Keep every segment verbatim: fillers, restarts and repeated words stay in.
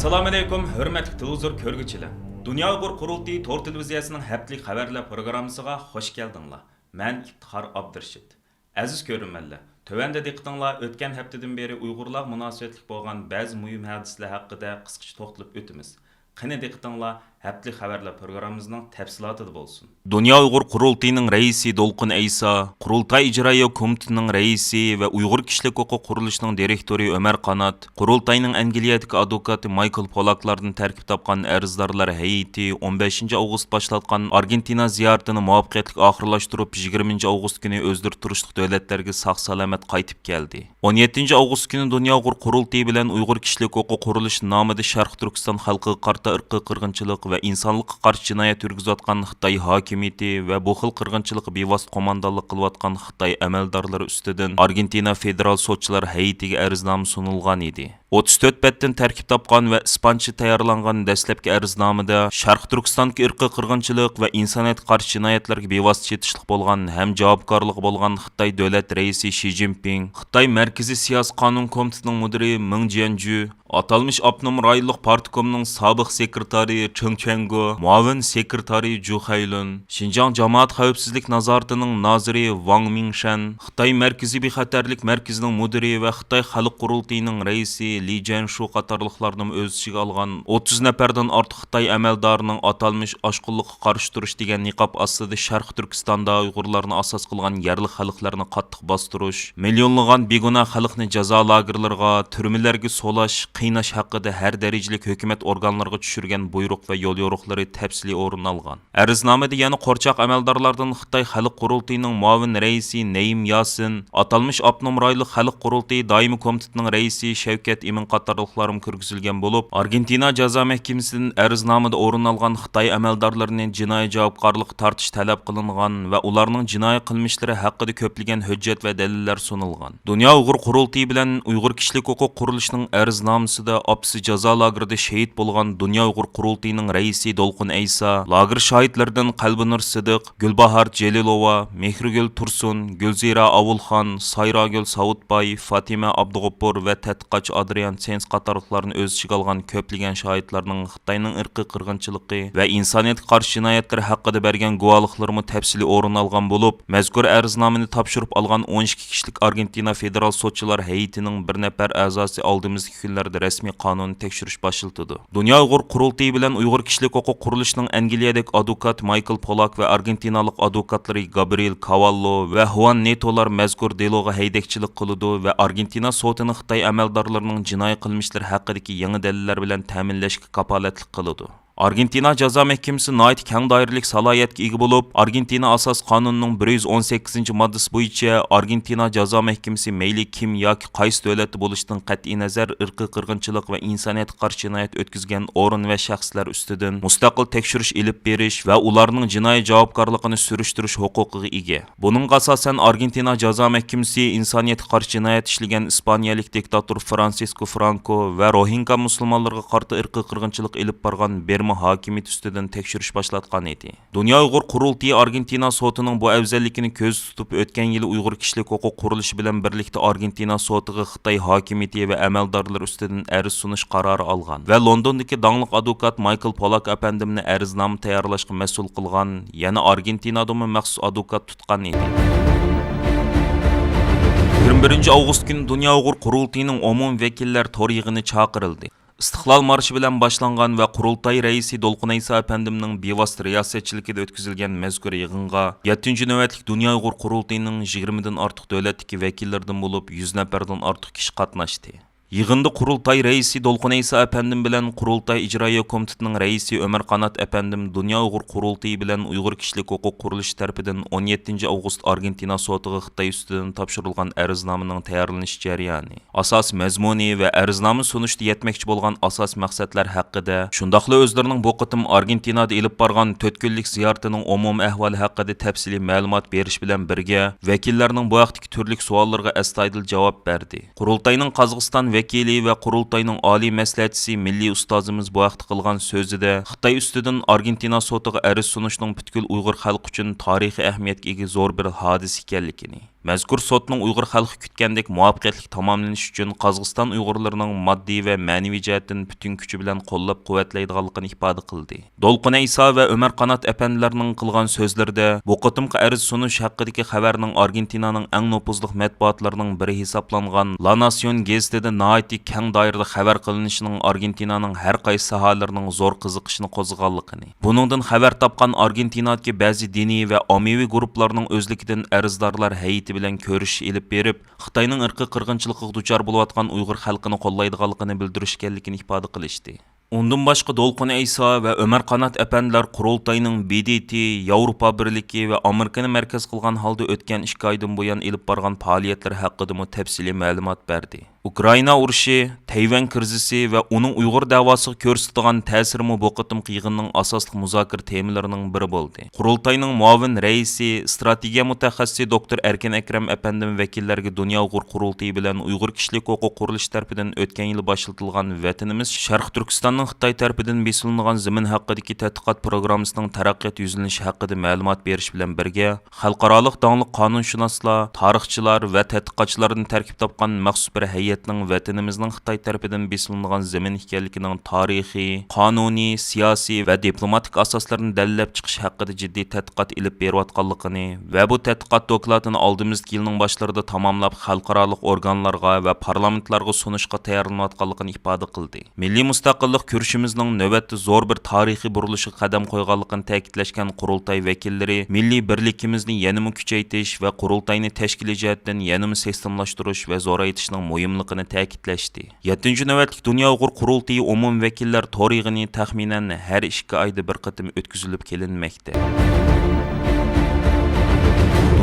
ئەسسالامۇئەلەيكۇم، ھۆرمەتلىك تېلېۋىزور كۆرگۈچىلەر! دۇنيا ئۇيغۇر قۇرۇلتىيى تور تېلېۋىزىيەسىنىڭ ھەپتىلىك خەۋەرلەر پروگراممىسىغا خوش كەلدىڭلار. مەن ئىپتىخار ئابدۇرېشىت. ئەزىز كۆرۈرمەنلەر، تۆۋەندە دىققىتىڭلار ئۆتكەن ھەپتىدىن بېرى ئۇيغۇرلارغا مۇناسىۋەتلىك بولغان بەزى مۇھىم ھادىسىلەر ھەققىدە قىسقىچە توختىلىپ ئۆتىمىز. قېنى، دىققىتىڭلار ھەپتىلىك خەۋەرلەر پروگراممىمىزنىڭ تەپسىلاتىدا بولسۇن. دۇنيا ئۇيغۇر قۇرۇلتىيىنىڭ رەئىسى دولقۇن ئەيسا، قۇرۇلتاي ئىجرائىيە كومىتېتىنىڭ رەئىسى ۋە ئۇيغۇر كىشىلىك ھوقۇق قۇرۇلۇشىنىڭ دىرېكتورى ئۆمەر قانات، قۇرۇلتاينىڭ ئەنگلىيەدىكى ئادۋوكاتى مايكل پولاكلاردىن تەركىب تاپقان ئەرزدارلار ھەيئىتى ئون بەشىنچى ئاۋغۇست باشلاتقان ئارگېنتىنا زىيارىتىنى مۇۋەپپەقىيەتلىك ئاخىرلاشتۇرۇپ، يىگىرمىنچى ئاۋغۇست كۈنى ئۆزلىرى تۇرۇشلۇق دۆلەتلەرگە ساق-سالامەت قايتىپ كەلدى. ئون يەتتىنچى ئاۋغۇست كۈنى دۇنيا ئۇيغۇر قۇرۇلتىيى بىلەن ئۇيغۇر كىشىلىك ھوقۇق قۇرۇلۇشى نامىدا شەرقىي تۈركىستان خەلقىگە قارىتا ئىرقىي قىرغىنچىلىق ۋە ئىنسانلىققا قارشى جىنايەت يۈرگۈزۈۋاتقان خىتاي ھاكىمىيىتى ۋە بۇ خىل قىرغىنچىلىققا بىۋاسىتە قوماندانلىق قىلىۋاتقان خىتاي ئەمەلدارلىرى ئۈستىدىن ئارگېنتىنا فېدېرال سوتچىلار ھەيئىتىگە ئەرزنامە سۇنۇلغان ئىدى. ئوتتۇز تۆت بەتتىن تەركىب تاپقان ۋە ئىسپانچە تەييارلانغان دەسلەپكى ئەرزنامىدا شەرقىي تۈركىستاندىكى ئىرقىي قىرغىنچىلىق ۋە ئىنسانىيەتكە قارشى جىنايەتلەرگە بىۋاسىتە چېتىشلىق بولغان ھەم جاۋابكارلىقى بولغان خىتاي دۆلەت رەئىسى شى جىنپىڭ، خىتاي مەركىزىي سىياسىي قانۇن كومىتېتىنىڭ مۇدىرى مېڭ جيەنجۈ، ئاتالمىش ئاپتونوم رايونلۇق پارتكومنىڭ سابىق سېكرېتارى چېڭ چۈەنگو، مۇئاۋىن سېكرېتارى جۇ خەيلۈن، شىنجاڭ جامائەت خەۋپسىزلىك نازارىتىنىڭ نازىرى ۋاڭ مىڭشەن، خىتاي مەركىزىي بىخەتەرلىك مەركىزىنىڭ مۇدىرى ۋە خىتاي خەلق قۇرۇلتىيىنىڭ رەئىسى لى جيەنشۇ قاتارلىقلارنىمۇ ئۆز ئىچىگە ئالغان ئوتتۇز نەپەردىن ئارتۇق خىتاي ئەمەلدارىنىڭ ئاتالمىش ئاشقۇنلۇققا قارشى تۇرۇش دېگەن نىقاب ئاستىدا شەرقىي تۈركىستاندا ئۇيغۇرلارنى ئاساس قىلغان يەرلىك خەلقلەرنى قاتتىق باستۇرۇش، مىليونلىغان بىگۇناھ خەلقنى جازا لاگېرلىرىغا، تۈرمىلەرگە سولاش، قىيناش ھەققىدە ھەر دەرىجىلىك ھۆكۈمەت ئورگانلىرىغا چۈشۈرگەن بۇيرۇق ۋە يوليورۇقلىرى تەپسىلىي ئورۇن ئالغان. ئەرزنامىدە يەنە قورچاق ئەمەلدارلاردىن خىتاي خەلق قۇرۇلتىيىنىڭ مۇئاۋىن رەئىسى نەيىم ياسىن، ئاتالمىش ئاپتونوم رايونلۇق خەلق قۇرۇلتىيى دائىمىي كومىتېتىنىڭ رەئىسى شەۋكەت ئىمىن قاتارلىقلارمۇ كىرگۈزۈلگەن بولۇپ، ئارگېنتىنا جازا مەھكىمىسىدىن ئەرزنامىدا ئورۇن ئالغان خىتاي ئەمەلدارلىرىنى جىنايى جاۋابكارلىققا تارتىش تەلەپ قىلىنغان ۋە ئۇلارنىڭ جىنايى قىلمىشلىرى ھەققىدە كۆپلىگەن ھۆججەت ۋە دەلىللەر سۇنۇلغان. دۇنيا ئۇيغۇر قۇرۇلتىيى بىلەن ئۇيغۇر كىشىلىك ھوقۇق قۇرۇلۇشىنىڭ ئەرزنامىسىدا ئاپىسى جازا لاگېرىدا شېھىت بولغان دۇنيا ئۇيغۇر قۇرۇلتىيىنىڭ رەئىسى دولقۇن ئەيسا، لاگېر شاھىتلىرىدىن قەلبىنۇر سىدىق، گۈلباھار جېلىلوۋا، مېھرىگۈل تۇرسۇن، گۈلزىرا ئاۋۇلخان، سايراگۈل ساۋۇتباي، فاتىمە ئابدۇغوپۇر ۋە تەتقىقاتچى ئادرىيان سېنس قاتارلىقلارنى ئۆز ئىچىگە ئالغان كۆپلىگەن شاھىتلارنىڭ خىتاينىڭ ئىرقىي قىرغىنچىلىقى ۋە ئىنسانىيەتكە قارشى جىنايەتلىرى ھەققىدە بەرگەن گۇۋاھلىقلىرىمۇ تەپسىلىي ئورۇن ئالغان بولۇپ، مەزكۇر ئەرزنامىنى تاپشۇرۇپ ئالغان ئون ئىككى كىشىلىك ئارگېنتىنا فېدېرال سوتچىلار ھەيئىتىنىڭ بىر نەپەر ئەزاسى ئالدىمىزدىكى كۈنلەردە رەسمىي قانۇنىي تەكشۈرۈش باشلىتىدۇ. دۇنيا ئۇيغۇر قۇرۇلتىيى بىلەن ئۇيغۇر كىشىلىك ھوقۇق قۇرۇلۇشىنىڭ ئەنگلىيەدىكى ئادۋوكات مايكل پولاك ۋە ئارگېنتىنالىق ئادۋوكاتلىرى گابرىئېل كاۋاللو ۋە خۇئان نېتولار مەزكۇر دېلوغا ھەيدەكچىلىك قىلىدۇ ۋە ئارگېنتىنا سوتىنى خىتاي ئەمەلدارلىرىنىڭ جىنايى قىلمىشلىرى ھەققىدىكى يېڭى دەلىللەر بىلەن تەمىنلەشكە كاپالەتلىك قىلىدۇ. ئارگېنتىنا جازا مەھكىمىسى ناھايىتى كەڭ دائىرىلىك سالاھىيەتكە ئىگە بولۇپ، ئارگېنتىنا ئاساسىي قانۇنىنىڭ بىر يۈز ئون سەككىزىنچى ماددىسى بويىچە ئارگېنتىنا جازا مەھكىمىسى مەيلى كىم ياكى قايسى دۆلەتتە بولۇشىدىن قەتئىينەزەر، ئىرقىي قىرغىنچىلىق ۋە ئىنسانىيەتكە قارشى جىنايەت ئۆتكۈزگەن ئورۇن ۋە شەخسلەر ئۈستىدىن مۇستەقىل تەكشۈرۈش ئېلىپ بېرىش ۋە ئۇلارنىڭ جىنايى جاۋابكارلىقىنى سۈرۈشتۈرۈش ھوقۇقىغا ئىگە. بۇنىڭغا ئاساسەن، ئارگېنتىنا جازا مەھكىمىسى ئىنسانىيەتكە قارشى جىنايەت ئىشلىگەن ئىسپانىيەلىك دىكتاتور فرانسىسكو فرانكو ۋە روھىنگا مۇسۇلمانلىرىغا قارىتا ئىرقىي قىرغىنچىلىق ئېلىپ بارغان بىرما ھاكىمىيىتى ئۈستىدىن تەكشۈرۈش باشلاتقان ئىدى. دۇنيا ئۇيغۇر قۇرۇلتىيى ئارگېنتىنا سوتىنىڭ بۇ ئەۋزەللىكىنى كۆزدە تۇتۇپ، ئۆتكەن يىلى ئۇيغۇر كىشىلىك ھوقۇق قۇرۇلۇشى بىلەن بىرلىكتە ئارگېنتىنا سوتىغا خىتاي ھاكىمىيىتى ۋە ئەمەلدارلىرى ئۈستىدىن ئەرز سۇنۇش قارارى ئالغان ۋە لوندوندىكى داڭلىق ئادۋوكات مايكل پولاك ئەپەندىمنى ئەرزنامە تەييارلاشقا مەسئۇل قىلغان يەنە ئارگېنتىنادىمۇ مەخسۇس ئادۋوكات تۇتقان ئىدى. يىگىرمە بىرىنچى ئاۋغۇست كۈنى دۇنيا ئۇيغۇر قۇرۇلتىيىنىڭ ئومۇمىي ۋەكىللەر تور يىغىنى چاقىرىلدى. ئىستىقلال مارشى بىلەن باشلانغان ۋە قۇرۇلتاي رەئىسى دولقۇن ئەيسا ئەپەندىمنىڭ بىۋاسىتە رىياسەتچىلىكىدە ئۆتكۈزۈلگەن مەزكۇر يىغىنغا يەتتىنچى نۆۋەتلىك دۇنيا ئۇيغۇر قۇرۇلتىيىنىڭ يىگىرمىدىن ئارتۇق دۆلەتتىكى ۋەكىللىرىدىن بولۇپ، يۈز نەپەردىن ئارتۇق كىشى قاتناشتى. يىغىندا قۇرۇلتاي رەئىسى دولقۇن ئەيسا ئەپەندىم بىلەن قۇرۇلتاي ئىجرائىيە كومىتېتىنىڭ رەئىسى ئۆمەر قانات ئەپەندىم دۇنيا ئۇيغۇر قۇرۇلتىيى بىلەن ئۇيغۇر كىشىلىك ھوقۇق قۇرۇلۇشى تەرىپىدىن ئون يەتتىنچى ئاۋغۇست ئارگېنتىنا سوتىغا خىتاي ئۈستىدىن تاپشۇرۇلغان ئەرزنامىنىڭ تەييارلىنىش جەريانى، ئاساسىي مەزمۇنى ۋە ئەرزنامە سۇنۇشتا يەتمەكچى بولغان ئاساسىي مەقسەتلەر ھەققىدە، شۇنداقلا ئۆزلىرىنىڭ بۇ قېتىم ئارگېنتىنادا ئېلىپ بارغان تۆت كۈنلۈك زىيارىتىنىڭ ئومۇمىي ئەھۋالى ھەققىدە تەپسىلىي مەلۇمات بېرىش بىلەن بىرگە، ۋەكىللەرنىڭ بۇ ھەقتىكى تۈرلۈك سوئاللىرىغا ئەستايىدىل جاۋاب بەردى. قۇرۇلتاينىڭ قازاقىستان ۋەكىلى ۋە قۇرۇلتاينىڭ ئالىي مەسلىھەتچىسى مىللىي ئۇستازىمىز بۇ ھەقتە قىلغان سۆزىدە، خىتاي ئۈستىدىن ئارگېنتىنا سوتىغا ئەرز سۇنۇشنىڭ پۈتكۈل ئۇيغۇر خەلقى ئۈچۈن تارىخىي ئەھمىيەتكە ئىگە زور بىر ھادىسە ئىكەنلىكىنى، مەزكۇر سوتنىڭ ئۇيغۇر خەلقى كۈتكەندەك مۇۋەپپەقىيەتلىك تاماملىنىشى ئۈچۈن قازاقىستان ئۇيغۇرلىرىنىڭ ماددىي ۋە مەنىۋى جەھەتتىن پۈتۈن كۈچى بىلەن قوللاپ-قۇۋۋەتلەيدىغانلىقىنى ئىپادە قىلدى. دولقۇن ئەيسا ۋە ئۆمەر قانات ئەپەندىلەرنىڭ قىلغان سۆزلىرىدە بۇ قېتىمقى ئەرز سۇنۇش ھەققىدىكى خەۋەرنىڭ ئارگېنتىنانىڭ ئەڭ نوپۇزلۇق مەتبۇئاتلىرىنىڭ بىرى ھېسابلانغان لا ناسيون گېزىتىدە ناھايىتى كەڭ دائىرىدە خەۋەر قىلىنىشىنىڭ ئارگېنتىنانىڭ ھەر قايسى ساھەلىرىنىڭ زور قىزىقىشنى قوزغىغانلىقىنى، بۇنىڭدىن خەۋەر تاپقان ئارگېنتىنادىكى بەزى دىنىي ۋە ئاممىۋى گۇرۇپپىلارنىڭ ئۆزلۈكىدىن ئەرزدارلار ھەيئىتى بىلەن كۆرۈشۈش ئېلىپ بېرىپ، خىتاينىڭ ئىرقىي قىرغىنچىلىقىغا دۇچار بولۇۋاتقان ئۇيغۇر خەلقىنى قوللايدىغانلىقىنى بىلدۈرۈش ئىكەنلىكىنى ئىپادە قىلىشتى. ئۇندىن باشقا، دولقۇن ئەيسا ۋە ئۆمەر قانات ئەپەندىلەر قۇرۇلتاينىڭ ب د ت، ياۋروپا بىرلىكى ۋە ئامېرىكىنى مەركەز قىلغان ھالدا ئۆتكەن ئىككى ئايدىن بۇيان ئېلىپ بارغان پائالىيەتلىرى ھەققىدىمۇ تەپسىلىي مەلۇمات بەردى. ئۇكرائىنا ئۇرۇشى، تەيۋەن كىرىزىسى ۋە ئۇنىڭ ئۇيغۇر دەۋاسىغا كۆرسىتىدىغان تەسىرىمۇ بۇ قېتىمقى يىغىننىڭ ئاساسلىق مۇزاكىرە تېمىلىرىنىڭ بىرى بولدى. قۇرۇلتاينىڭ مۇئاۋىن رەئىسى، ئىستراتېگىيە مۇتەخەسسىسى دوكتور ئەركىن ئەكرەم ئەپەندىمۇ ۋەكىللەرگە دۇنيا ئۇيغۇر قۇرۇلتىيى بىلەن ئۇيغۇر كىشىلىك ھوقۇق قۇرۇلۇشى تەرىپىدىن ئۆتكەن يىلى باشلىتىلغان ۋەتىنىمىز شەرقىي تۈركىستاننىڭ خىتاي تەرىپىدىن بېسىلىنغان زېمىن ھەققىدىكى تەتقىقات پروگراممىسىنىڭ تەرەققىيات يۈزلىنىشى ھەققىدە مەلۇمات بېرىش بىلەن بىرگە، خەلقئارالىق داڭلىق قانۇنشۇناسلار، تارىخچىلار ۋە تەتقىقاتچىلاردىن تەركىب تاپقان مەخسۇس بىر ھەيئەتنىڭ ۋەتىنىمىزنىڭ خىتاي تەرىپىدىن بېسىلىنغان زېمىن ئىكەنلىكىنىڭ تارىخىي، قانۇنىي، سىياسىي ۋە دىپلوماتىك ئاساسلىرىنى دەلىللەپ چىقىش ھەققىدە جىددىي تەتقىقات ئېلىپ بېرىۋاتقانلىقىنى ۋە بۇ تەتقىقات دوكلاتىنى ئالدىمىزدىكى يىلنىڭ باشلىرىدا تاماملاپ، خەلقئارالىق ئورگانلارغا ۋە پارلامېنتلارغا سۇنۇشقا تەييارلىنىۋاتقانلىقىنى ئىپادە قىلدى. مىللىي مۇستەقىللىق كۈرىشىمىزنىڭ نۆۋەتتە زور بىر تارىخىي بۇرۇلۇشقا قەدەم قويغانلىقىنى تەكىتلەشكەن قۇرۇلتاي ۋەكىللىرى مىللىي بىرلىكىمىزنى يەنىمۇ كۈچەيتىش ۋە قۇرۇلتاينى تەشكىلىي جەھەتتىن يەنىمۇ سىستېمىلاشتۇرۇش ۋە زورايتىشنىڭ مۇھىملىقىنى تەكىتلەشتى. يەتتىنچى نۆۋەتلىك دۇنيا ئۇيغۇر قۇرۇلتىيى ئومۇمىي ۋەكىللەر تور يىغىنى تەخمىنەن ھەر ئىككى ئايدا بىر قېتىم ئۆتكۈزۈلۈپ كېلىنمەكتە.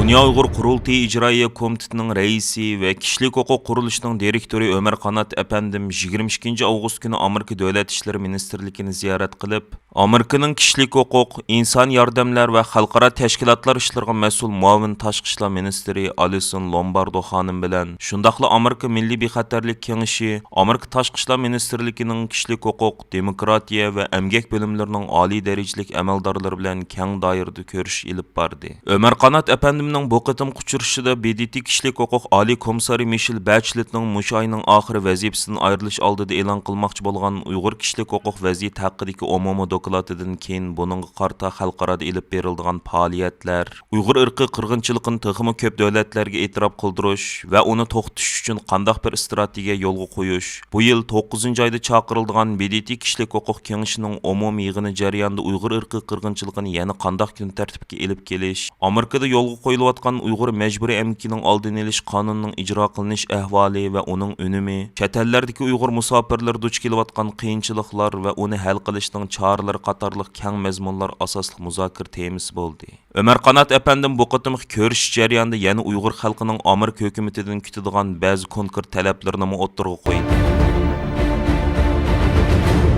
دۇنيا ئۇيغۇر قۇرۇلتىيى ئىجرائىيە كومىتېتىنىڭ رەئىسى ۋە كىشىلىك ھوقۇق قۇرۇلۇشىنىڭ دىرېكتورى ئۆمەر قانات ئەپەندىم يىگىرمە ئىككىنچى ئاۋغۇست كۈنى ئامېرىكا دۆلەت ئىشلىرى مىنىستىرلىكىنى زىيارەت قىلىپ، ئامېرىكىنىڭ كىشىلىك ھوقۇق، ئىنسان ياردەملەر ۋە خەلقئارا تەشكىلاتلار ئىشلىرىغا مەسئۇل مۇئاۋىن تاشقى ئىشلار مىنىستىرى ئالىسون لومباردو خانىم بىلەن، شۇنداقلا ئامېرىكا مىللىي بىخەتەرلىك كېڭىشى، ئامېرىكا تاشقى ئىشلار مىنىستىرلىكىنىڭ كىشىلىك ھوقۇق، دېموكراتىيە ۋە ئەمگەك بۆلۈملىرىنىڭ ئالىي دەرىجىلىك ئەمەلدارلىرى بىلەن كەڭ دائىرىدە كۆرۈشۈش ئېلىپ باردى. ئۆمەر قانات ئەپەندىمنىڭ بۇ قېتىمقى ئۇچرىشىشىدا ب د ت كىشىلىك ھوقۇق ئالىي كومىسسارى مىشېل بەچلېتنىڭ مۇشۇ ئاينىڭ ئاخىرى ۋەزىپىسىدىن ئايرىلىش ئالدىدا ئېلان قىلماقچى بولغان ئۇيغۇر كىشىلىك ھوقۇق ۋەزىيىتى ھەققىدىكى ئومۇمىي دوكلاتىدىن كېيىن بۇنىڭغا قارىتا خەلقئارادا ئېلىپ بېرىلىدىغان پائالىيەتلەر، ئۇيغۇر ئىرقىي قىرغىنچىلىقىنى تېخىمۇ كۆپ دۆلەتلەرگە ئېتىراپ قىلدۇرۇش ۋە ئۇنى توختىتىش ئۈچۈن قانداق بىر ئىستراتېگىيە يولغا قويۇش، بۇ يىل توققۇزىنچى ئايدا چاقىرىلىدىغان ب د ت كىشىلىك ھوقۇق كېڭىشىنىڭ ئومۇمىي يىغىنى جەريانىدا ئۇيغۇر ئىرقىي قىرغىنچىلىقىنى يەنە قانداق كۈن تەرتىپكە ئېلىپ كېلىش، ئامېرىكىدا يولغا قويۇلۇۋاتقان ئۇيغۇر مەجبۇرىي ئەمگىكىنىڭ ئالدىنى ئېلىش قانۇنىنىڭ ئىجرا قىلىنىش ئەھۋالى ۋە ئۇنىڭ ئۈنۈمى، چەت ئەللەردىكى ئۇيغۇر مۇساپىرلىرى دۇچ كېلىۋاتقان قىيىنچىلىقلار ۋە ئۇنى ھەل قىلىشنىڭ چارىلىرى قاتارلىق كەڭ مەزمۇنلار ئاساسلىق مۇزاكىرە تېمىسى بولدى. ئۆمەر قانات ئەپەندىم بۇ قېتىمقى كۆرۈشۈش جەريانىدا يەنە ئۇيغۇر خەلقىنىڭ ئامېرىكا ھۆكۈمىتىدىن كۈتىدىغان بەزى كونكرېت تەلەپلىرىنىمۇ ئوتتۇرىغا قويدى.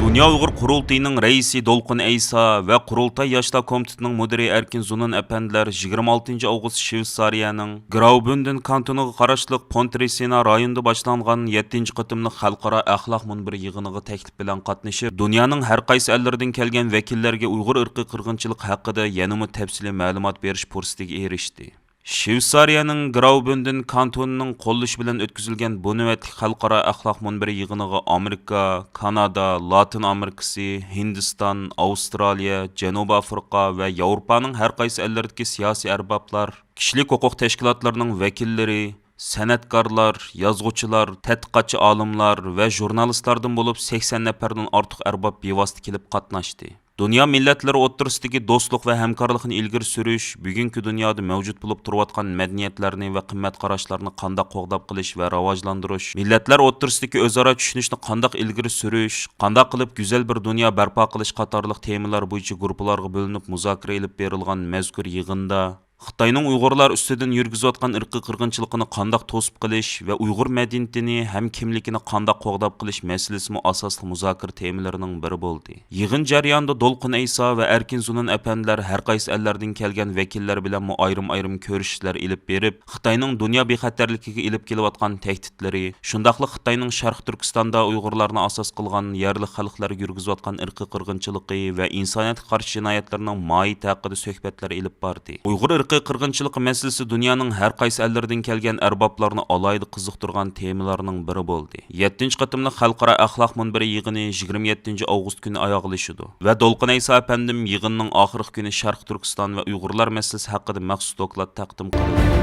دۇنيا ئۇيغۇر قۇرۇلتىيىنىڭ رەئىسى دولقۇن ئەيسا ۋە قۇرۇلتاي ياشلار كومىتېتىنىڭ مۇدىرى ئەركىن زۇنۇن ئەپەندىلەر يىگىرمە ئالتىنچى ئاۋغۇست شۋېتسارىيەنىڭ گراۋبۈندېن كانتونىغا قاراشلىق پونترېسسىنا رايونىدا باشلانغان يەتتىنچى قېتىملىق خەلقئارا ئەخلاق مۇنبىرى يىغىنىغا تەكلىپ بىلەن قاتنىشىپ، دۇنيانىڭ ھەر قايسى ئەللىرىدىن كەلگەن ۋەكىللەرگە ئۇيغۇر ئىرقىي قىرغىنچىلىقى ھەققىدە يەنىمۇ تەپسىلىي مەلۇمات بېرىش پۇرسىتىگە ئېرىشتى. شۋېتسارىيەنىڭ گراۋبۈندېن كانتونىنىڭ قوللىشى بىلەن ئۆتكۈزۈلگەن بۇ نۆۋەتلىك خەلقئارا ئەخلاق مۇنبىرى يىغىنىغا ئامېرىكا، كانادا، لاتىن ئامېرىكىسى، ھىندىستان، ئاۋسترالىيە، جەنۇبىي ئافرىقا ۋە ياۋروپانىڭ ھەر قايسى ئەللىرىدىكى سىياسىي ئەربابلار، كىشىلىك ھوقۇق تەشكىلاتلىرىنىڭ ۋەكىللىرى، سەنئەتكارلار، يازغۇچىلار، تەتقىقاتچى ئالىملار ۋە ژۇرنالىستلاردىن بولۇپ سەكسەن نەپەردىن ئارتۇق ئەرباب بىۋاسىتە كېلىپ قاتناشتى. دۇنيا مىللەتلىرى ئوتتۇرىسىدىكى دوستلۇق ۋە ھەمكارلىقنى ئىلگىرى سۈرۈش، بۈگۈنكى دۇنيادا مەۋجۇت بولۇپ تۇرۇۋاتقان مەدەنىيەتلەرنى ۋە قىممەت قاراشلارنى قانداق قوغداپ قېلىش ۋە راۋاجلاندۇرۇش، مىللەتلەر ئوتتۇرىسىدىكى ئۆزئارا چۈشىنىشنى قانداق ئىلگىرى سۈرۈش، قانداق قىلىپ گۈزەل بىر دۇنيا بەرپا قىلىش قاتارلىق تېمىلار بويىچە گۇرۇپپىلارغا بۆلۈنۈپ مۇزاكىرە ئېلىپ بېرىلغان مەزكۇر يىغىندا، خىتاينىڭ ئۇيغۇرلار ئۈستىدىن يۈرگۈزۈۋاتقان ئىرقىي قىرغىنچىلىقىنى قانداق توسۇپ قېلىش ۋە ئۇيغۇر مەدەنىيىتىنى ھەم كىملىكىنى قانداق قوغداپ قېلىش مەسىلىسىمۇ ئاساسلىق مۇزاكىرە تېمىلىرىنىڭ بىرى بولدى. يىغىن جەريانىدا دولقۇن ئەيسا ۋە ئەركىن زۇنۇن ئەپەندىلەر ھەر قايسى ئەللەردىن كەلگەن ۋەكىللەر بىلەنمۇ ئايرىم-ئايرىم كۆرۈشۈشلەر ئېلىپ بېرىپ، خىتاينىڭ دۇنيا بىخەتەرلىكىگە ئېلىپ كېلىۋاتقان تەھدىتلىرى، شۇنداقلا خىتاينىڭ شەرقىي تۈركىستاندا ئۇيغۇرلارنى ئاساس قىلغان يەرلىك خەلقلەرگە يۈرگۈزۈۋاتقان ئىرقىي قىرغىنچىلىقى ۋە ئىنسانىيەتكە قارشى جىنايەتلىرىنىڭ ماھىيىتى ھەققىدە سۆھبەتلەر ئېلىپ باردى. ئۇيغۇر ئىرقىي قىرغىنچىلىق مەسىلىسى دۇنيانىڭ ھەر قايسى ئەللىرىدىن كەلگەن ئەربابلارنى ئالاھىدە قىزىقتۇرغان تېمىلارنىڭ بىرى بولدى. يەتتىنچى قېتىملىق خەلقئارا ئەخلاق مۇنبىرى يىغىنى يىگىرمە يەتتىنچى ئاۋغۇست كۈنى ئاياغلىشىدۇ ۋە دولقۇن ئەيسا ئەپەندىم يىغىننىڭ ئاخىرقى كۈنى شەرقىي تۈركىستان ۋە ئۇيغۇرلار مەسىلىسى ھەققىدە مەخسۇس دوكلات تەقدىم قىلىدۇ.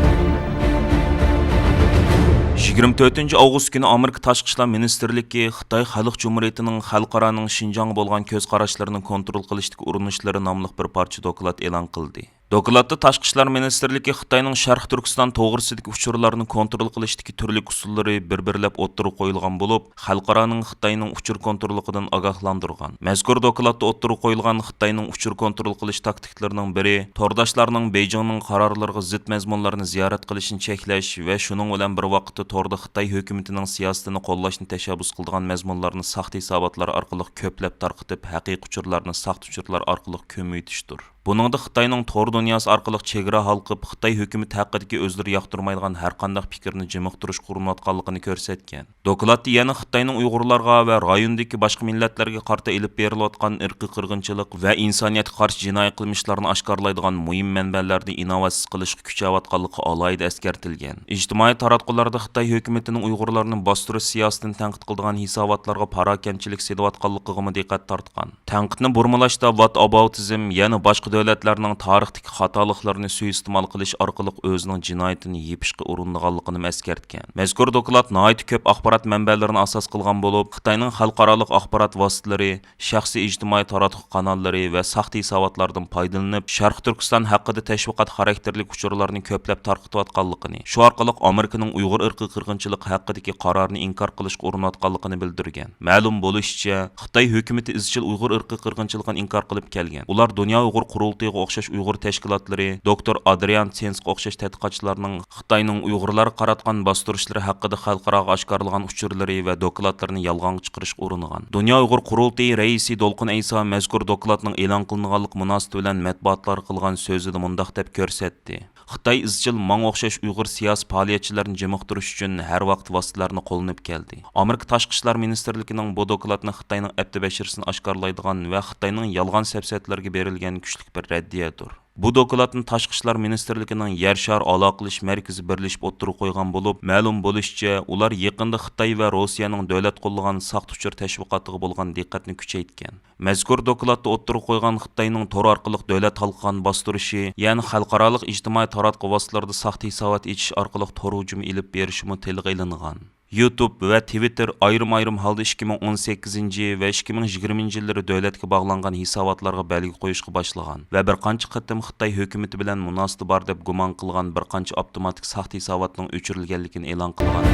يىگىرمە تۆتىنچى ئاۋغۇست كۈنى ئامېرىكا تاشقى ئىشلار مىنىستىرلىكى خىتاي خەلق جۇمھۇرىيىتىنىڭ خەلقئارانىڭ شىنجاڭغا بولغان كۆز قاراشلىرىنى كونترول قىلىشتىكى ئۇرۇنۇشلىرى ناملىق بىر پارچە دوكلات ئېلان قىلدى. دوكلاتتا تاشقى ئىشلار مىنىستىرلىكى خىتاينىڭ شەرقىي تۈركىستان توغرىسىدىكى ئۇچۇرلارنى كونترول قىلىشتىكى تۈرلۈك ئۇسۇللىرى بىر-بىرلەپ ئوتتۇرىغا قويۇلغان بولۇپ، خەلقئارانىڭ خىتاينىڭ ئۇچۇر كونتروللۇقىدىن ئاگاھلاندۇرغان. مەزكۇر دوكلاتتا ئوتتۇرىغا قويۇلغان خىتاينىڭ ئۇچۇر كونترول قىلىش تاكتىكىلىرىنىڭ بىرى، تورداشلارنىڭ بېيجىڭنىڭ قارارلىرىغا زىت مەزمۇنلارنى زىيارەت قىلىشىنى چەكلەش ۋە شۇنىڭ بىلەن بىر ۋاقىتتا توردا خىتاي ھۆكۈمىتىنىڭ سىياسىتىنى قوللاشنى تەشەببۇس قىلىدىغان مەزمۇنلارنى ساختا ھېساباتلار ئارقىلىق كۆپلەپ تارقىتىپ، ھەقىقىي ئۇچۇرلارنى ساختا ئۇچۇرلار ئارقىلىق كۆمۈۋېتىشتۇر. بۇنىڭدا خىتاينىڭ تور دۇنياسى ئارقىلىق چېگرا ھالقىپ، خىتاي ھۆكۈمىتى ھەققىدىكى ئۆزلىرى ياقتۇرمايدىغان ھەرقانداق پىكىرنى جىمىقتۇرۇشقا ئۇرۇنۇۋاتقانلىقىنى كۆرسەتكەن. دوكلاتتا يەنە خىتاينىڭ ئۇيغۇرلارغا ۋە رايوندىكى باشقا مىللەتلەرگە قارىتا ئېلىپ بېرىلىۋاتقان ئىرقىي قىرغىنچىلىق ۋە ئىنسانىيەتكە قارشى جىنايى قىلمىشلارنى ئاشكارىلايدىغان مۇھىم مەنبەلەرنى ئىناۋەتسىز قىلىشقا كۈچەۋاتقانلىقى ئالاھىدە ئەسكەرتىلگەن. ئىجتىمائىي تاراتقۇلاردا خىتاي ھۆكۈمىتىنىڭ ئۇيغۇرلارنى باستۇرۇش سىياسىتىنى تەنقىد قىلىدىغان ھېساباتلارغا پاراكەنچىلىك سېلىۋاتقانلىقىغىمۇ دىققەت تارتقان. تەنقىدنى بۇرمىلاشتا ۋاتئاباۋتىزم يەنە باشقا دۆلەتلەرنىڭ تارىختىكى خاتالىقلىرىنى سۇيىستېمال قىلىش ئارقىلىق ئۆزىنىڭ جىنايىتىنى يېپىشقا ئۇرۇنىدىغانلىقىنىمۇ ئەسكەرتكەن. مەزكۇر دوكلات ناھايىتى كۆپ ئاخبارات مەنبەلىرىنى ئاساس قىلغان بولۇپ، خىتاينىڭ خەلقئارالىق ئاخبارات ۋاسىتىلىرى، شەخسىي ئىجتىمائىي تاراتقۇ قاناللىرى ۋە ساختا ھېساباتلاردىن پايدىلىنىپ، شەرقىي تۈركىستان ھەققىدە تەشۋىقات خاراكتېرلىك ئۇچۇرلارنى كۆپلەپ تارقىتىۋاتقانلىقىنى، شۇ ئارقىلىق ئامېرىكىنىڭ ئۇيغۇر ئىرقىي قىرغىنچىلىقى ھەققىدىكى قارارىنى ئىنكار قىلىشقا ئۇرۇنۇۋاتقانلىقىنى بىلدۈرگەن. مەلۇم بولۇشىچە، خىتاي ھۆكۈمىتى ئىزچىل ئۇيغۇر ئىرقىي قىرغىنچىلىقىنى ئىنكار قىلىپ كەلگەن. ئۇلار دۇنيا ئۇيغۇر قۇرۇلتىيىغا ئوخشاش ئۇيغۇر تەشكىلاتلىرى، دوكتور ئادرىيان سېنسقا ئوخشاش تەتقىقاتچىلارنىڭ خىتاينىڭ ئۇيغۇرلارغا قاراتقان باستۇرۇشلىرى ھەققىدە خەلقئاراغا ئاشكارىلىغان ئۇچۇرلىرى ۋە دوكلاتلىرىنى يالغانغا چىقىرىشقا ئۇرۇنغان. دۇنيا ئۇيغۇر قۇرۇلتىيى رەئىسى دولقۇن ئەيسا مەزكۇر دوكلاتنىڭ ئېلان قىلىنغانلىقى مۇناسىۋىتى بىلەن مەتبۇئاتلارغا قىلغان سۆزىدە مۇنداق دەپ كۆرسەتتى. خىتاي ئىزچىل ماڭا ئوخشاش ئۇيغۇر سىياسىي پائالىيەتچىلەرنى جىمىقتۇرۇش ئۈچۈن ھەر ۋاقىت ۋاسىتىلەرنى قوللىنىپ كەلدى. ئامېرىكا تاشقى ئىشلار مىنىستىرلىكىنىڭ بۇ دوكلاتنى خىتاينىڭ ئەپتى بەشىرىسىنى ئاشكارىلايدىغان ۋە خىتاينىڭ يالغان سەپسەتىلىرىگە بېرىلگەن كۈچلۈك بىر رەددىيەدۇر. بۇ دوكلاتنى تاشقى ئىشلار مىنىستىرلىكىنىڭ يەر شارى ئالاقىلىشىش مەركىزى بىرلىشىپ ئوتتۇرىغا قويغان بولۇپ، مەلۇم بولۇشىچە، ئۇلار يېقىندا خىتاي ۋە روسىيەنىڭ دۆلەت قوللىغان ساختا ئۇچۇر تەشۋىقاتىغا بولغان دىققەتنى كۈچەيتكەن. مەزكۇر دوكلاتتا ئوتتۇرىغا قويغان خىتاينىڭ تور ئارقىلىق دۆلەت ھالقىغان باستۇرۇشى، يەنى خەلقئارالىق ئىجتىمائىي تاراتقۇ ۋاسىتىلىرىدا ساختا ھېسابات ئېچىش ئارقىلىق تور ھۇجۇمى ئېلىپ بېرىشىمۇ تىلغا ئېلىنغان. يۇتۇب ۋە تىۋىتتېر ئايرىم-ئايرىم ھالدا ئىككى مىڭ ئون سەككىزىنچى ۋە ئىككى مىڭ يىگىرمىنچى يىللىرى دۆلەتكە باغلانغان ھېساباتلارغا بەلگە قويۇشقا باشلىغان ۋە بىر قانچە قېتىم خىتاي ھۆكۈمىتى بىلەن مۇناسىۋىتى بار دەپ گۇمان قىلغان بىر قانچە ئاپتوماتىك ساختا ھېساباتنىڭ ئۆچۈرۈلگەنلىكىنى ئېلان قىلغان.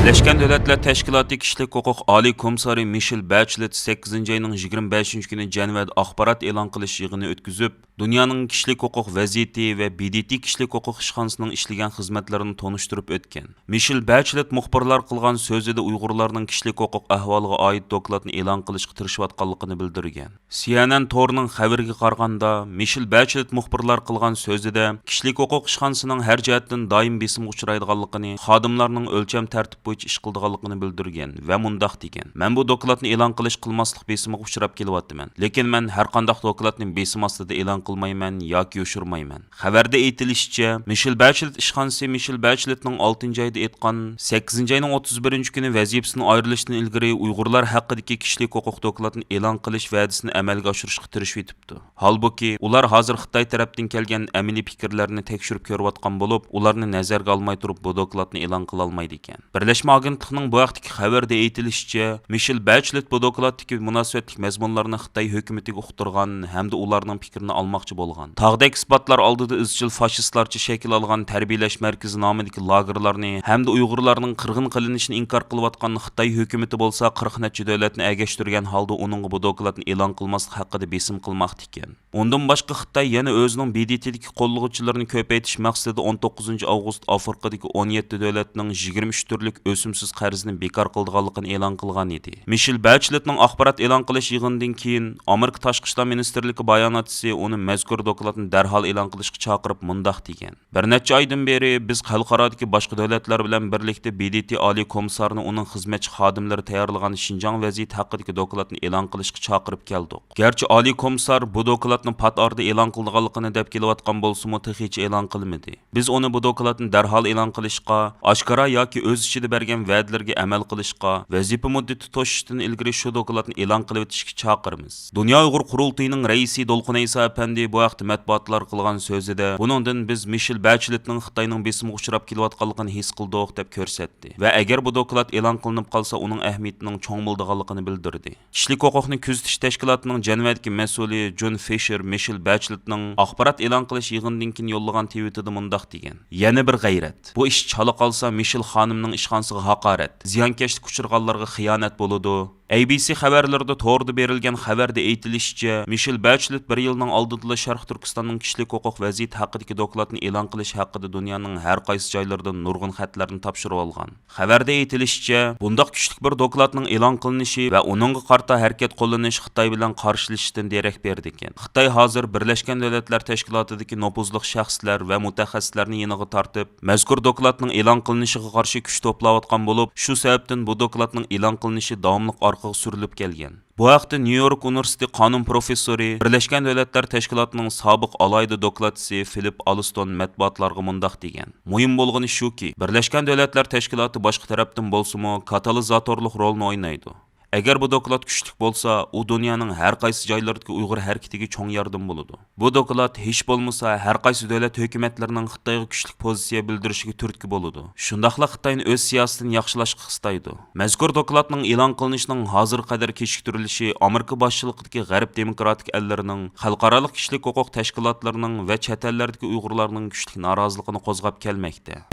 بىرلەشكەن دۆلەتلەر تەشكىلاتى كىشىلىك ھوقۇق ئالىي كومىسسارى مىشېل بەچلېت سەككىزىنچى ئاينىڭ يىگىرمە بەشىنچى كۈنى جەنۋەدە ئاخبارات ئېلان قىلىش يىغىنى ئۆتكۈزۈپ، دۇنيانىڭ كىشىلىك ھوقۇق ۋەزىيىتى ۋە ب د ت كىشىلىك ھوقۇق ئىشخانىسىنىڭ ئىشلىگەن خىزمەتلىرىنى تونۇشتۇرۇپ ئۆتكەن. مىشېل بەچلېت مۇخبىرلار قىلغان سۆزىدە ئۇيغۇرلارنىڭ كىشىلىك ھوقۇق ئەھۋالىغا ئائىت دوكلاتنى ئېلان قىلىشقا تىرىشىۋاتقانلىقىنى بىلدۈرگەن. سى ئېن ئېن تورىنىڭ خەۋىرىگە قارىغاندا، مىشېل بەچلېت مۇخبىرلار قىلغان سۆزىدە كىشىلىك ھوقۇق ئىشخانىسىنىڭ ھەر جەھەتتىن دائىم بېسىمغا ئۇچرايدىغانلىقىنى، خادىملارنىڭ ئۆلچەم تەرتىپ بويىچە ئىش قىلىدىغانلىقىنى بىلدۈرگەن ۋە مۇنداق دېگەن: مەن بۇ دوكلاتنى ئېلان قىلىش قىلماسلىق بېسىمىغا ئۇچراپ كېلىۋاتىمەن، لېكىن مەن ھەرقانداق دوكلاتنى بېسىم ئاستىدا ئېلان قىلمايمەن ياكى يوشۇرمايمەن. خەۋەردە ئېيتىلىشىچە، مىشېل بەچلېت ئىشخانىسى مىشېل بەچلېتنىڭ ئالتىنچى ئايدا ئېيتقان، سەككىزىنچى ئاينىڭ ئوتتۇز بىرىنچى كۈنى ۋەزىپىسىدىن ئايرىلىشتىن ئىلگىرى ئۇيغۇرلار ھەققىدىكى كىشىلىك ھوقۇق دوكلاتىنى ئېلان قىلىش ۋەدىسىنى ئەمەلگە ئاشۇرۇشقا تىرىشىۋېتىپتۇ. ھالبۇكى، ئۇلار ھازىر خىتاي تەرەپتىن كەلگەن ئەمەلىي پىكىرلەرنى تەكشۈرۈپ كۆرۈۋاتقان بولۇپ، ئۇلارنى نەزەرگە ئالماي تۇرۇپ، بۇ دوكلاتنى ئېلان قىلالمايدىكەن. بىرلەشمە ئاگېنتلىقىنىڭ بۇ ھەقتىكى خەۋىرىدە ئېيتىلىشىچە، مىشېل بەچلېت بۇ دوكلاتتىكى مۇناسىۋەتلىك مەزمۇنلارنى خىتاي ھۆكۈمىتىگە ئۇقتۇرغان ھەمدە ئۇلارنىڭ پىكرىنى ئالماقچى بولغان. تاغدەك ئىسپاتلار ئالدىدا ئىزچىل فاشىستلارچە شەكىل ئالغان تەربىيەلەش مەركىزى نامىدىكى لاگېرلارنى ھەمدە ئۇيغۇرلارنىڭ قىرغىن قىلىنىشىنى ئىنكار قىلىۋاتقان خىتاي ھۆكۈمىتى بولسا قىرىق نەچچە دۆلەتنى ئەگەشتۈرگەن ھالدا ئۇنىڭغا بۇ دوكلاتنى ئېلان قىلماسلىق ھەققىدە بېسىم قىلماقتا ئىكەن. ئۇندىن باشقا، خىتاي يەنە ئۆزىنىڭ ب د ت دىكى قوللىغۇچىلىرىنى كۆپەيتىش مەقسىتىدە ئون توققۇزىنچى ئاۋغۇست ئافرىقىدىكى ئون يەتتە دۆلەتنىڭ يىگىرمە ئۈچ تۈرلۈك ئۆسۈمسىز قەرزنى بىكار قىلىدىغانلىقىنى ئېلان قىلغان ئىدى. مىشېل بەچلېتنىڭ ئاخبارات ئېلان قىلىش يىغىنىدىن كېيىن، ئامېرىكا تاشقى ئىشلار مىنىستىرلىكى باياناتچىسى ئۇنى مەزكۇر دوكلاتنى دەرھال ئېلان قىلىشقا چاقىرىپ مۇنداق دېگەن: بىر نەچچە ئايدىن بېرى بىز خەلقئارادىكى باشقا دۆلەتلەر بىلەن بىرلىكتە ب د ت ئالىي كومىسسارىنى ئۇنىڭ خىزمەتچى خادىملىرى تەييارلىغان شىنجاڭ ۋەزىيىتى ھەققىدىكى دوكلاتنى ئېلان قىلىشقا چاقىرىپ كەلدۇق. گەرچە ئالىي كومىسسار بۇ دوكلاتنى پات ئارىدا ئېلان قىلىدىغانلىقىنى دەپ كېلىۋاتقان بولسىمۇ، تېخىچە ئېلان قىلمىدى. بىز ئۇنى بۇ دوكلاتنى دەرھال ئېلان قىلىشقا، ئاشكارا ياكى ئۆز ئىچىدە بەرگەن ۋەدىلىرىگە ئەمەل قىلىشقا، ۋەزىپە مۇددىتى توشۇشتىن ئىلگىرى شۇ دوكلاتنى ئېلان قىلىۋېتىشكە چاقىرىمىز. دۇنيا ئۇيغۇر قۇرۇلتىيىنىڭ رەئىسى دولقۇن ئەيسا ئەپەندى بۇ ھەقتە مەتبۇئاتلارغا قىلغان سۆزىدە، بۇنىڭدىن بىز مىشېل بەچلېتنىڭ خىتاينىڭ بېسىمىغا ئۇچراپ كېلىۋاتقانلىقىنى ھېس قىلدۇق، دەپ كۆرسەتتى ۋە ئەگەر بۇ دوكلات ئېلان قىلىنىپ قالسا، ئۇنىڭ ئەھمىيىتىنىڭ چوڭ بولىدىغانلىقىنى بىلدۈردى. كىشىلىك ھوقۇقنى كۆزىتىش تەشكىلاتىنىڭ جەنۋەدىكى مەسئۇلى جون فىشېر مىشېل بەچلېتنىڭ ئاخبارات ئېلان قىلىش يىغىنىدىن كېيىن يوللىغان تۋىتىدا مۇنداق دېگەن: يەنە بىر غەيرەت. بۇ ئىش چالا قالسا، مىشېل خانىمنىڭ ئىشخانىسىغا ھاقارەت، زىيانكەشلىككە ئۇچرىغانلارغا خىيانەت بولىدۇ. ئەي بى سى خەۋەرلىرىدە توردا بېرىلگەن خەۋەردە ئېيتىلىشىچە، مىشېل بەچلېت بىر يىلنىڭ ئالدىدىلا شەرقىي تۈركىستاننىڭ كىشىلىك ھوقۇق ۋەزىيىتى ھەققىدىكى دوكلاتنى ئېلان قىلىش ھەققىدە دۇنيانىڭ ھەر قايسى جايلىرىدىن نۇرغۇن خەتلەرنى تاپشۇرۇۋالغان. خەۋەردە ئېيتىلىشىچە، بۇنداق كۈچلۈك بىر دوكلاتنىڭ ئېلان قىلىنىشى ۋە ئۇنىڭغا قارىتا ھەرىكەت قوللىنىش خىتاي بىلەن قارشىلىشىشتىن دېرەك بېرىدىكەن. خىتاي ھازىر بىرلەشكەن دۆلەتلەر تەشكىلاتىدىكى نوپۇزلۇق شەخسلەر ۋە مۇتەخەسسىسلەرنى يېنىغا تارتىپ، مەزكۇر دوكلاتنىڭ ئېلان قىلىنىشىغا قارشى كۈچ توپلاۋاتقان بولۇپ، شۇ سەۋەبتىن بۇ دوكلاتنىڭ ئېلان قىلىنىشى داۋاملىق ئارقىغا سۈرۈلۈپ كەلگەن. بۇ ھەقتە نيۇ يورك ئۇنىۋېرسىتېتى قانۇن پروفېسسورى، بىرلەشكەن دۆلەتلەر تەشكىلاتىنىڭ سابىق ئالاھىدە دوكلاتچىسى فىلىپ ئالستون مەتبۇئاتلارغا مۇنداق دېگەن: مۇھىم بولغىنى شۇكى، بىرلەشكەن دۆلەتلەر تەشكىلاتى باشقا تەرەپتىن بولسىمۇ، كاتالىزاتورلۇق رولنى ئوينايدۇ. ئەگەر بۇ دوكلات كۈچلۈك بولسا، ئۇ دۇنيانىڭ ھەر قايسى جايلىرىدىكى ئۇيغۇر ھەرىكىتىگە چوڭ ياردىمى بولىدۇ. بۇ دوكلات ھېچ بولمىسا ھەر قايسى دۆلەت ھۆكۈمەتلىرىنىڭ خىتايغا كۈچلۈك پوزىتسىيە بىلدۈرۈشىگە تۈرتكە بولىدۇ. شۇنداقلا خىتاينى ئۆز سىياسىتىنى ياخشىلاشقا قىستايدۇ. مەزكۇر دوكلاتنىڭ ئېلان قىلىنىشىنىڭ ھازىرغا قەدەر كېچىكتۈرۈلۈشى ئامېرىكا باشچىلىقىدىكى غەرب دېموكراتىك ئەللىرىنىڭ، خەلقئارالىق كىشىلىك ھوقۇق تەشكىلاتلىرىنىڭ ۋە چەت ئەللەردىكى ئۇيغۇرلارنىڭ كۈچلۈك نارازىلىقىنى قوزغاپ كەلمەكتە.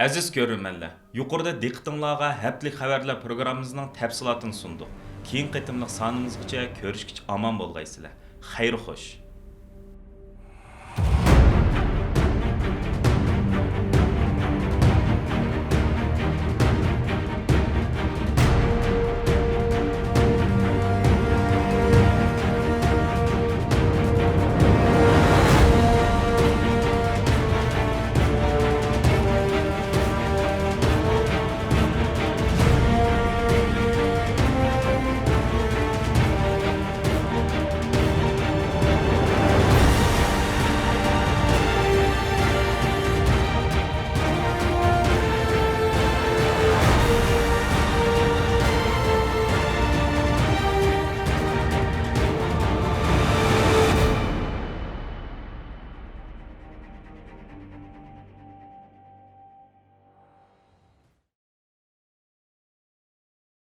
ئەزىز كۆرۈرمەنلەر، يۇقىرىدا دىققىتىڭلارغا ھەپتىلىك خەۋەرلەر پروگراممىمىزنىڭ تەپسىلاتىنى سۇندۇق. كېيىنكى قېتىملىق سانىمىزغىچە كۆرۈشكىچە ئامان بولغايسىلەر. خەير خوش.